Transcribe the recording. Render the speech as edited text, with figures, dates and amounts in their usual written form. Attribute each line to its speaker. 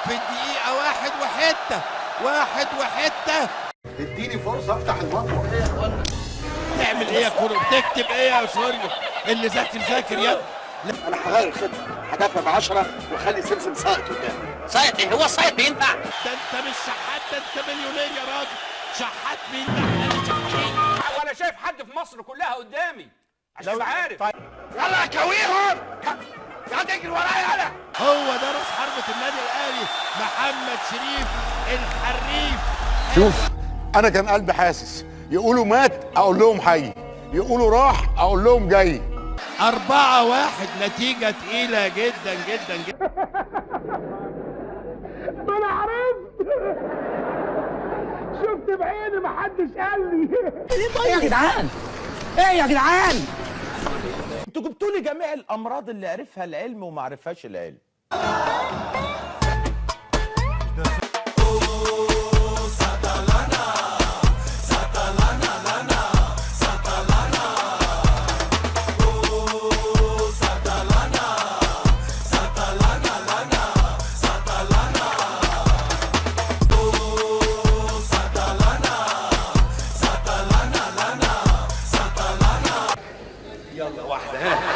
Speaker 1: في الدقيقة واحد وحتة، واحد وحتة.
Speaker 2: اديني فرصة افتح المطوه.
Speaker 1: تعمل ايه يا كورو؟ بتكتب ايه يا سوريو؟ اللي ذاكر ذاكر يا ابني.
Speaker 2: انا هغير الخطة، هدافع ب 10 واخلي سمسم ساقط قدام.
Speaker 3: سايق ايه؟ هو السايق بينفع؟
Speaker 1: ده انت مش شحات، ده انت مليونير يا راجل. شحات مين ده؟ احنا اللي شحاتين.
Speaker 4: وانا شايف حد في مصر كلها قدامي عشان تبقى عارف.
Speaker 2: يلا كويهم، يا تجري ورايا انا.
Speaker 1: هو ده راس حربة النادي الاهلي محمد شريف الحريف.
Speaker 2: شوف انا كان قلبي حاسس، يقولوا مات اقول لهم حي، يقولوا راح اقول لهم جاي.
Speaker 1: 4-1 نتيجة تقيلة جدا جدا جدا.
Speaker 5: انا عرفت، شفت بعيني، محدش قال لي.
Speaker 6: ايه يا جدعان؟ ايه يا جدعان؟
Speaker 7: انتوا جبتوا لي جميع الامراض اللي عرفها العلم وما عرفهاش العلم.
Speaker 1: يلا واحدة ها.